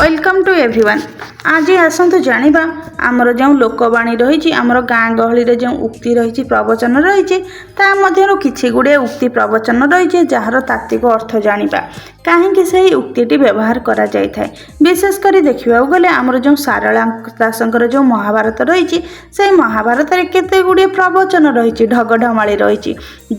Welcome to everyone. ଆଜି ଆସନ୍ତୁ ଜାଣିବା ଆମର ଯେଉଁ ଲୋକବାଣୀ ରହିଛି, ଆମର ଗାଁ ଗହଳିରେ ଯେଉଁ ଉକ୍ତି ରହିଛି, ପ୍ରବଚନ ରହିଛି, ତା ମଧ୍ୟରୁ କିଛି ଗୁଡ଼ିଏ ଉକ୍ତି ପ୍ରବଚନ ରହିଛି ଯାହାର ତାତ୍ତ୍ୱିକ ଅର୍ଥ ଜାଣିବା, କାହିଁକି ସେହି ଉକ୍ତିଟି ବ୍ୟବହାର କରାଯାଇଥାଏ। ବିଶେଷ କରି ଦେଖିବାକୁ ଗଲେ ଆମର ଯେଉଁ ସାରଳା ଦାସଙ୍କର ଯେଉଁ ମହାଭାରତ ରହିଛି, ସେହି ମହାଭାରତରେ କେତେ ଗୁଡ଼ିଏ ପ୍ରବଚନ ରହିଛି, ଢଗଢମାଳି ରହିଛି,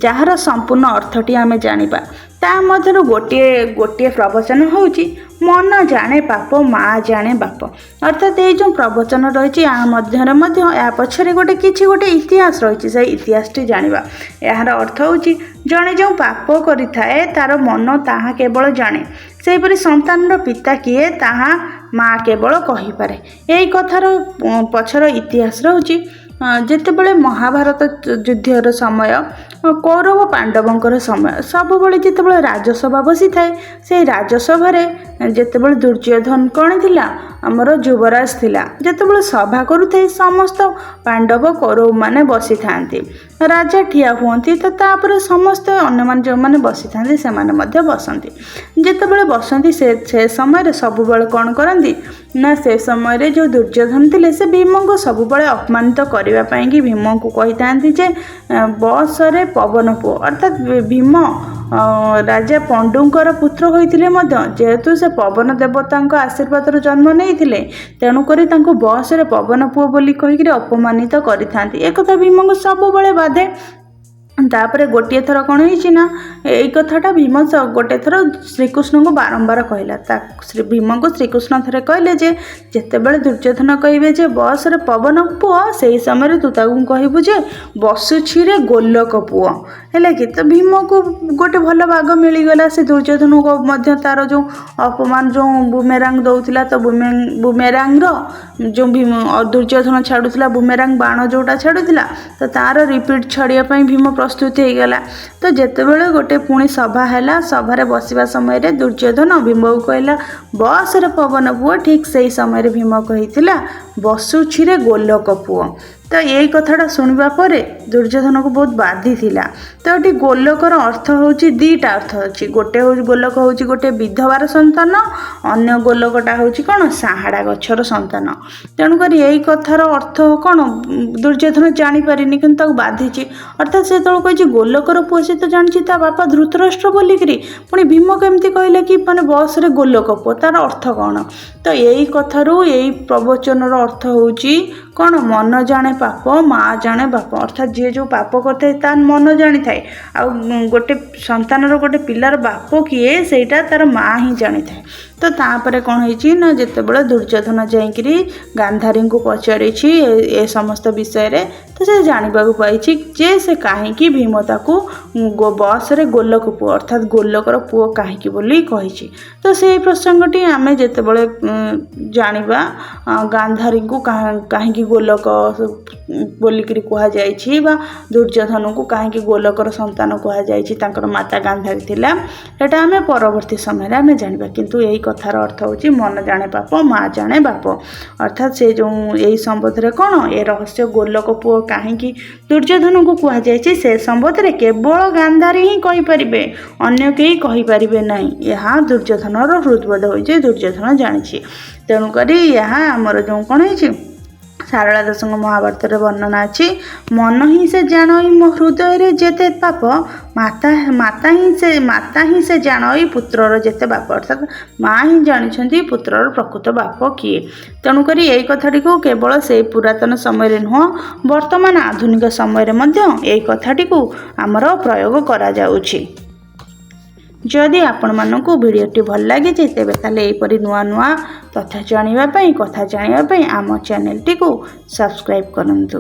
ଯାହାର ସମ୍ପୂର୍ଣ୍ଣ ଅର୍ଥଟି ଆମେ ଜାଣିବା। ତା ମଧ୍ୟରୁ ଗୋଟିଏ ଗୋଟିଏ ପ୍ରବଚନ ହେଉଛି ମନ ଜାଣେ ପାପ, ମା ଜାଣେ ବାପ। ଅର୍ଥାତ୍ ଏଇ ଯେଉଁ ପ୍ରବଚନ ରହିଛି, ଏହା ମଧ୍ୟରେ ମଧ୍ୟ ଏହା ପଛରେ ଗୋଟେ କିଛି ଗୋଟେ ଇତିହାସ ରହିଛି, ସେଇ ଇତିହାସଟି ଜାଣିବା। ଏହାର ଅର୍ଥ ହେଉଛି ଜଣେ ଯେଉଁ ପାପ କରିଥାଏ ତାର ମନ ତାହା କେବଳ ଜାଣେ। ସେହିପରି ସନ୍ତାନର ପିତା କିଏ ତାହା ମା କେବଳ କହିପାରେ। ଏହି କଥାର ପଛର ଇତିହାସ ରହୁଛି, ଯେତେବେଳେ ମହାଭାରତ ଯୁଦ୍ଧର ସମୟ, କୌରବ ପାଣ୍ଡବଙ୍କର ସମୟ, ସବୁବେଳେ ଯେତେବେଳେ ରାଜସଭା ବସିଥାଏ, ସେଇ ରାଜସଭାରେ ଯେତେବେଳେ ଦୁର୍ଯ୍ୟୋଧନ କ'ଣ ଥିଲା, ଆମର ଯୁବରାଜ ଥିଲା, ଯେତେବେଳେ ସଭା କରୁଥାଏ ସମସ୍ତ ପାଣ୍ଡବ କୌରବମାନେ ବସିଥାନ୍ତି, ରାଜା ଠିଆ ହୁଅନ୍ତି, ତ ତାପରେ ସମସ୍ତେ ଅନ୍ୟମାନେ ଯେଉଁମାନେ ବସିଥାନ୍ତି ସେମାନେ ମଧ୍ୟ ବସନ୍ତି। ଯେତେବେଳେ ବସନ୍ତି ସେ ସମୟରେ ସବୁବେଳେ କ'ଣ କରନ୍ତି ନା, ସେ ସମୟରେ ଯେଉଁ ଦୁର୍ଯ୍ୟୋଧନ ଥିଲେ ସେ ଭୀମଙ୍କୁ ସବୁବେଳେ ଅପମାନିତ କରିବା ପାଇଁକି ଭୀମଙ୍କୁ କହିଥାନ୍ତି ଯେ ବସରେ ପବନ ପୁଅ। ଅର୍ଥାତ୍ ଭୀମ ରାଜା ପଣ୍ଡୁଙ୍କର ପୁତ୍ର ହୋଇଥିଲେ ମଧ୍ୟ ଯେହେତୁ ସେ ପବନ ଦେବତାଙ୍କ ଆଶୀର୍ବାଦରୁ ଜନ୍ମ ନେଇଥିଲେ, ତେଣୁକରି ତାଙ୍କୁ ବସରେ ପବନ ପୁଅ ବୋଲି କହିକିରି ଅପମାନିତ କରିଥାନ୍ତି। ଏକଥା ଭୀମଙ୍କୁ ସବୁବେଳେ ବାଧେ। ତାପରେ ଗୋଟିଏ ଥର କ'ଣ ହେଇଛି ନା, ଏଇ କଥାଟା ଭୀମ ଗୋଟେ ଥର ଶ୍ରୀକୃଷ୍ଣଙ୍କୁ ବାରମ୍ବାର କହିଲା। ତା ଶ୍ରୀ ଭୀମଙ୍କୁ ଶ୍ରୀକୃଷ୍ଣ ଥରେ କହିଲେ ଯେ ଯେତେବେଳେ ଦୁର୍ଯ୍ୟୋଧନ କହିବେ ଯେ ବସରେ ପବନ ପୁଅ, ସେଇ ସମୟରେ ତୁ ତାକୁ କହିବୁ ଯେ ବସୁଛିରେ ଗୋଲକ ପୁଅ। ହେଲା କି? ତ ଭୀମକୁ ଗୋଟେ ଭଲ ବାଗ ମିଳିଗଲା। ସେ ଦୁର୍ଯ୍ୟୋଧନକୁ ମଧ୍ୟ ତାର ଯେଉଁ ଅପମାନ, ଯେଉଁ ବୁମେରାଙ୍ଗ ଦେଉଥିଲା, ତ ବୁମେରାଙ୍ଗର ଯେଉଁ ଭୀମ ଦୁର୍ଯ୍ୟୋଧନ ଛାଡ଼ୁଥିଲା, ବୁମେରାଙ୍ଗ ବାଣ ଯେଉଁଟା ଛାଡ଼ୁଥିଲା, ତ ତାର ରିପିଟ୍ ଛାଡ଼ିବା ପାଇଁ ଭୀମ ପ୍ରସ୍ତୁତ ହେଇଗଲା। ତ ଯେତେବେଳେ ଗୋଟେ ପୁଣି ସଭା ହେଲା, ସଭାରେ ବସିବା ସମୟରେ ଦୁର୍ଯ୍ୟୋଧନ ଭୀମକୁ କହିଲା ବସରେ ପବନ ପୁଅ, ଠିକ୍ ସେଇ ସମୟରେ ଭୀମ କହିଥିଲା ବସୁଛିରେ ଗୋଲକ ପୁଅ। ତ ଏଇ କଥାଟା ଶୁଣିବା ପରେ ଦୁର୍ଯ୍ୟୋଧନକୁ ବହୁତ ବାଧିଥିଲା। ତ ଏଠି ଗୋଲକର ଅର୍ଥ ହେଉଛି ଦୁଇଟା ଅର୍ଥ ଅଛି। ଗୋଟେ ହେଉଛି ଗୋଲକ ହେଉଛି ଗୋଟେ ବିଧବାର ସନ୍ତାନ, ଅନ୍ୟ ଗୋଲକଟା ହେଉଛି କ'ଣ, ସାହାଡ଼ା ଗଛର ସନ୍ତାନ। ତେଣୁକରି ଏଇ କଥାର ଅର୍ଥ କ'ଣ ଦୁର୍ଯ୍ୟୋଧନ ଜାଣିପାରିନି, କିନ୍ତୁ ତାକୁ ବାଧିଛି। ଅର୍ଥାତ୍ ସେ ଯେତେବେଳେ କହିଛି ଗୋଲକର ପୁଅ, ସେ ତ ଜାଣିଛି ତା ବାପା ଧୃତରାଷ୍ଟ୍ର ବୋଲିକିରି, ପୁଣି ଭୀମ କେମିତି କହିଲେ କି ମାନେ ବସରେ ଗୋଲକ ପୁଅ, ତାର ଅର୍ଥ କ'ଣ? ତ ଏଇ କଥାରୁ ଏଇ ପ୍ରବଚନର ଅର୍ଥ ହେଉଛି କ'ଣ, ମନ ଜାଣେ ପାପ, ମା ଜାଣେ ବାପ। ଅର୍ଥାତ୍ ଯିଏ ଯେଉଁ ପାପ କରିଥାଏ ତା ମନ ଜାଣିଥାଏ, ଆଉ ଗୋଟେ ସନ୍ତାନର ଗୋଟେ ପିଲାର ବାପ କିଏ ସେଇଟା ତାର ମା ହିଁ ଜାଣିଥାଏ। ତ ତାପରେ କ'ଣ ହେଇଛି ନା, ଯେତେବେଳେ ଦୁର୍ଯ୍ୟୋଧନ ଯାଇକିରି ଗାନ୍ଧାରୀଙ୍କୁ ପଚାରିଛି ଏ ସମସ୍ତ ବିଷୟରେ, ତ ସେ ଜାଣିବାକୁ ପାଇଛି ଯେ ସେ କାହିଁକି ଭୀମ ତାକୁ ବସରେ ଗୋଲକ ପୁଅ, ଅର୍ଥାତ୍ ଗୋଲକର ପୁଅ କାହିଁକି ବୋଲି କହିଛି। ତ ସେଇ ପ୍ରସଙ୍ଗଟି ଆମେ ଯେତେବେଳେ ଜାଣିବା ଗାନ୍ଧାରୀଙ୍କୁ କାହିଁକି ଗୋଲକ ବୋଲିକିରି କୁହାଯାଇଛି ବା ଦୁର୍ଯ୍ୟୋଧନକୁ କାହିଁକି ଗୋଲକର ସନ୍ତାନ କୁହାଯାଇଛି, ତାଙ୍କର ମାତା ଗାନ୍ଧାରୀ ଥିଲା, ସେଇଟା ଆମେ ପରବର୍ତ୍ତୀ ସମୟରେ ଆମେ ଜାଣିବା। କିନ୍ତୁ ଏଇ କଥାର ଅର୍ଥ ହେଉଛି ମନ ଜାଣେ ପାପ, ମା ଜାଣେ ବାପ। ଅର୍ଥାତ୍ ସେ ଯେଉଁ ଏଇ ସମ୍ବନ୍ଧରେ କ'ଣ ଏ ରହସ୍ୟ ଗୋଲକ ପୁଅ କାହିଁକି ଦୁର୍ଯ୍ୟୋଧନକୁ କୁହାଯାଇଛି, ସେ ସମ୍ବନ୍ଧରେ କେବଳ ଗାନ୍ଧାରୀ ହିଁ କହିପାରିବେ, ଅନ୍ୟ କେହି କହିପାରିବେ ନାହିଁ। ଏହା ଦୁର୍ଯ୍ୟୋଧନର ହୃଦବୋଧ ହୋଇଛି, ଦୁର୍ଯ୍ୟୋଧନ ଜାଣିଛି। ତେଣୁକରି ଏହା ଆମର ଯେଉଁ କ'ଣ ହେଇଛି, ସାରଳା ଦାସଙ୍କ ମହାଭାରତରେ ବର୍ଣ୍ଣନା ଅଛି, ମନ ହିଁ ସେ ଜାଣଇ ମୋ ହୃଦୟରେ ଯେତେ ପାପ, ମାତା ହିଁ ସେ ଜାଣଇ ପୁତ୍ରର ଯେତେ ବାପ। ଅର୍ଥାତ୍ ମା ହିଁ ଜାଣିଛନ୍ତି ପୁତ୍ରର ପ୍ରକୃତ ବାପ କିଏ। ତେଣୁକରି ଏଇ କଥାଟିକୁ କେବଳ ସେଇ ପୁରାତନ ସମୟରେ ନୁହଁ, ବର୍ତ୍ତମାନ ଆଧୁନିକ ସମୟରେ ମଧ୍ୟ ଏଇ କଥାଟିକୁ ଆମର ପ୍ରୟୋଗ କରାଯାଉଛି। ଯଦି ଆପଣମାନଙ୍କୁ ଭିଡ଼ିଓଟି ଭଲ ଲାଗିଛି, ତେବେ ତାହେଲେ ଏହିପରି ନୂଆ ନୂଆ ତଥ୍ୟ ଜାଣିବା ପାଇଁ, କଥା ଜାଣିବା ପାଇଁ ଆମ ଚ୍ୟାନେଲଟିକୁ ସବସ୍କ୍ରାଇବ୍ କରନ୍ତୁ।